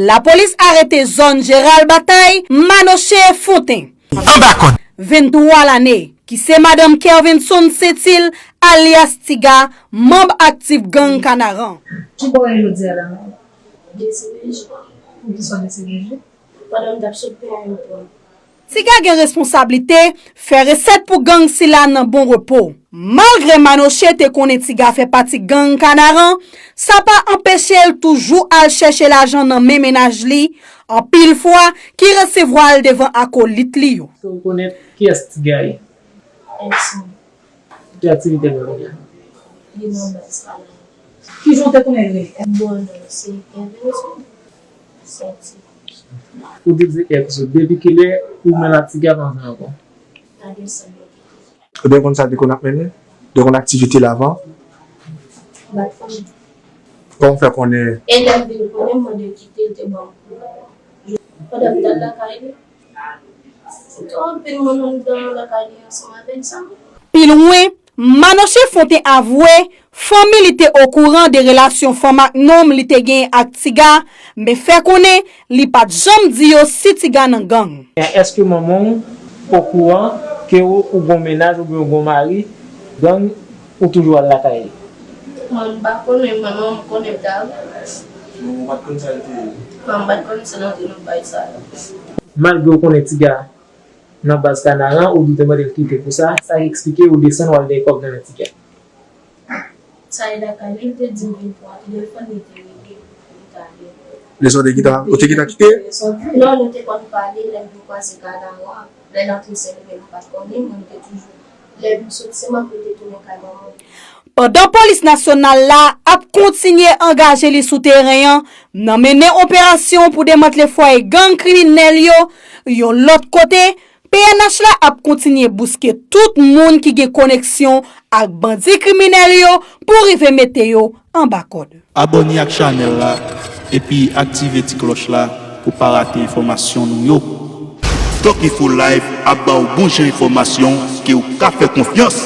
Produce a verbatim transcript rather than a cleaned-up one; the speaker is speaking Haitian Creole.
Lapolis arete zòn Jeral Batay, Manoche Fonten. Anba kòd. Venntwa lane, ki se madanm Kervenson Setil, alyas Tiga, manm aktif gang Kanaran. Ki bò w ye jodi a la menm? D C P J. Poukisa w D C P J? Pandan m t ap sot pran yon pwen. Tiga gen responsablite fè resèt pou gang sila nan Bon Repo. Malgre Manoche te konnen Tiga fè pati gang Kanaran, sa pa anpeche l toujou al chèche lajan nan men mennaj li, anpil fwa ki resevwa l devan akolit li yo. Èske w rekonèt kiyès Tiga ye? Èks mwen. Ki aktivite l nan kounye a? Li nan baz Kanaran. Ki jan w te konnen l rele? Bon, non, se Kervenson. Sèti. Ou di l se èks ou. Depi kilè ou menm ak Tiga pa ansanm ankò? Nan desanm. Ou te konn sa l te konn ap mennen? Ou te konn aktivite l avan? Bat fanm. Kòman w fè konnen? E lè m vin konnen, m mande l kite l te ban m kou. Pandan m t al lakay li, anpil moun anndan lakay li ansanm avè l sa. Pi lwen, Manoche Fonten avwe, fanmi li te okouran de relasyon fanm ak nonm li te genyen ak Tiga, men fè konnen li pa t janm di yo si Tiga nan gang. Èske manman w okouran ke w, ou gon mennaj oubyen w gon mari gang, ou toujou al lakay li? Mwen, m pa konnen, manman m konnen m t al. Manman w pa t konn sa l te ye? Manman m pa t konn sa l antre nan bagay sa yo. Malgre w konnen Tiga nan baz Kanaran, ou di w te mande l kite pou sa, sa eksplike ou desann w al dèyè kòb nan men Tiga. Sa e lakay li, li te di m vin pran telefòn, li te rele m, li t ale. Lè sa w te gentan, ou te gentan kite? Non, nou te konn pale, lè m vin kwaze Kanaran, lè l antre sèl mwen, m pa t konnen, mwen, m te toujou, lè m soti, se mwen ki te tounen kay manman m. Pandan polis nasyonal la ap kontinye angaje li sou teren an, nan mennen operasyon pou demantle fwaye gang kriminèl yo, yon lòt kote, P N H la ap kontinye bouske tout moun ki gen koneksyon ak bandi kriminèl yo pou rive mete yo anba kòd. Abòne ak chanèl la epi aktive ti klòch la pou pa rate enfòmasyon nou yo. Tok Info Live ap ba w bon jan enfòmasyon ke w ka fè konfyans.